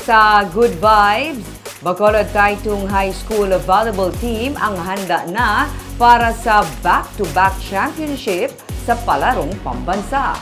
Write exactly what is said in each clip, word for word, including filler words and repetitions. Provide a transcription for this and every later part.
Sa Good Vibes, Bacolod Taytong High School Volleyball Team ang handa na para sa back-to-back championship sa Palarong Pambansa.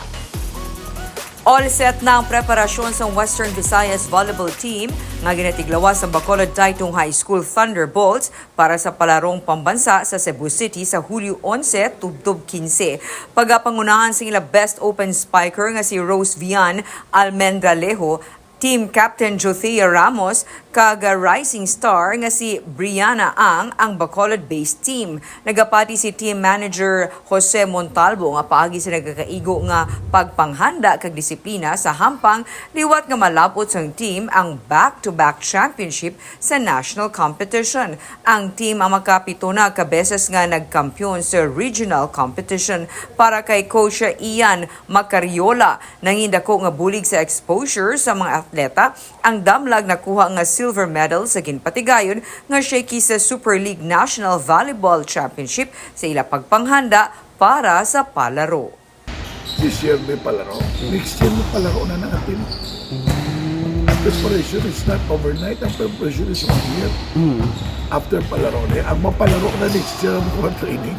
All set na ang preparasyon sa Western Visayas Volleyball Team nga ginatiglawas sa Bacolod Taytong High School Thunderbolts para sa Palarong Pambansa sa Cebu City sa Hulyo onse tubtob kinse. Pagapangunahan sa ila best open spiker nga si Rose Vian Almendralejo, team captain Jothea Ramos, kag rising star nga si Brianna Ang ang Bacolod-based team. Nagapati si team manager Jose Montalvo nga paagi sa nagakaigo nga pagpanghanda kag disiplina sa hampang liwat nga malab-ot sang team ang back-to-back championship sa national competition. Ang team ang makapito na ka beses nga nagkampiyon sa regional competition. Para kay Coach Ian Macariola, nangin dako nga bulig sa exposure sa mga atleta ang damlag nakuha nga silver medal sa ginpatigayon nga Shakey's Super League National Volleyball Championship sa ila pagpanghanda para sa palaro. This year may palaro. Next year may palaro na ng atin. Ang preparation is not overnight. Ang preparation is one year. After palaro na, ang mapalaro na next year ang mga training.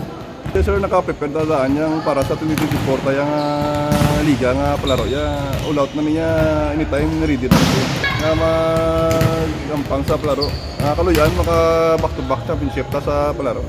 Yes, sir, nakaprepare ta daan yang para sa twenty twenty-four ta yang ah, liga nga palaro ya. All out na niya anytime ready na siya. Nga magampang sa palaro. Ah, kaluyan maka back to back championship ta sa palaro.